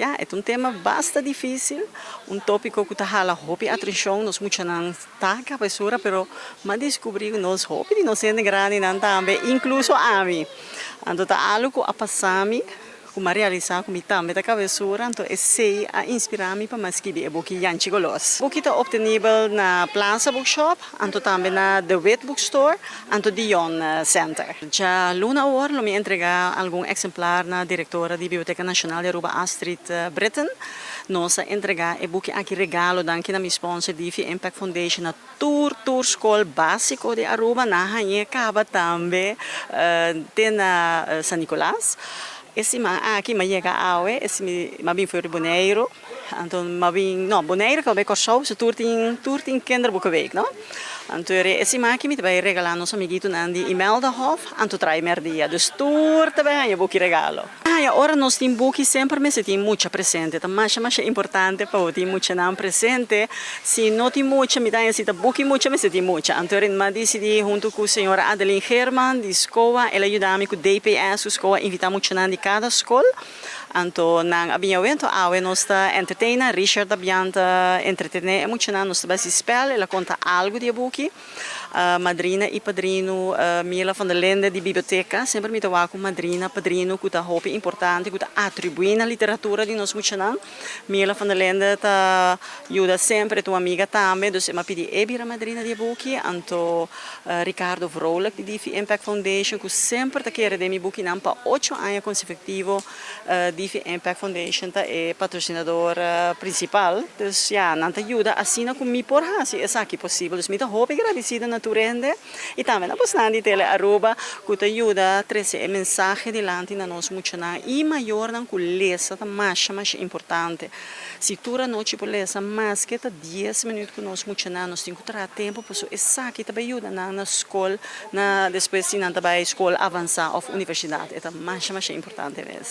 Ya, e ta un tema basta dificil, un topico cu ta hala hopi atencion. Nos muchanan ta cabesura, pero m'a descubri nos hopi di nos hende grandinan tambe, incluso ami. Anto ta algo cu a pasa mi cu m'a realisa cu mi tambe ta cabesura, anto esey a inspira mi pa mi skirbi e buki Yanchi Golos. Buki ta obtenibel na Plaza Bookshop, anto tambe na The Wit Bookstore, anto Dion Center. Djaluna awor lo mi entrega algun exemplar na directora di Biblioteca Nacional di Aruba, Astrid Britten. Nos a entrega e buki aki regalo danki na mi sponsor Divi Impact Foundation na tur tur scol basico di Aruba. Nan a hañ'é caba tambe te na San Nicolas. E siman aki m'a yega awe, e m'a bin for di Boneiru, anto m'a bin, no, Boneiru kaba bai Kòrsou, so tur tin tur tin kinderboekenweek, no? Anto e siman aki mi ta bai regalá nos amiguitonan di Imeldahof, anto trai mèrdia, dus tur ta bai haña buki regalo. Haña ora nos tin buki semper mester tin mucha presente, ta masha masha importante pa bo tin muchanan presente, si no tin mucha mi ta haña si ta buki mucha mester tin mucha. Anto rin m'a disidí huntu ku señora Adeline Geerman di SCOA, el a yuda mi ku DPS ku SCOA invitá muchanan di kada skol, anto nan a bin awe, anto awe nos ta entertain nan, Richard a bian ta entretené e muchanan, nos ta bai hasi spèl, el a konta algu di e buki. Madrina y padrino Mila van der Linde di biblioteca. Semper mi ta wak cu madrina, padrino cu ta hopi importante, cu ta atribui na literatura di nos muchanan. Mila van der Linde ta yuda semper, e ta un amiga tambe, dus e m'a pidi e bira madrina di e buki. Anto Ricardo Vrolijk di Divi Impact Foundation cu semper ta kere den mi bukinan pa ocho aña consecutivo. Divi Impact Foundation ta e patrocinador principal, dus ya, nan ta yuda asina cu mi por haci esaki posibel. Dus mi ta hopi gradicido na tur hende y tambe na bosnan di Tele Aruba cu ta yuda trece e mensahe dilanti na nos muchanan y mayornan cu lesa ta masha masha importante. Si tur anochi por lesa maske ta dies minuut cu nos muchanan, nos tin cu traha tempo pasobra esaki ta bay yuda nan na scol na despues si nan ta bay scol avansa of universidad. E ta masha masha importante mes.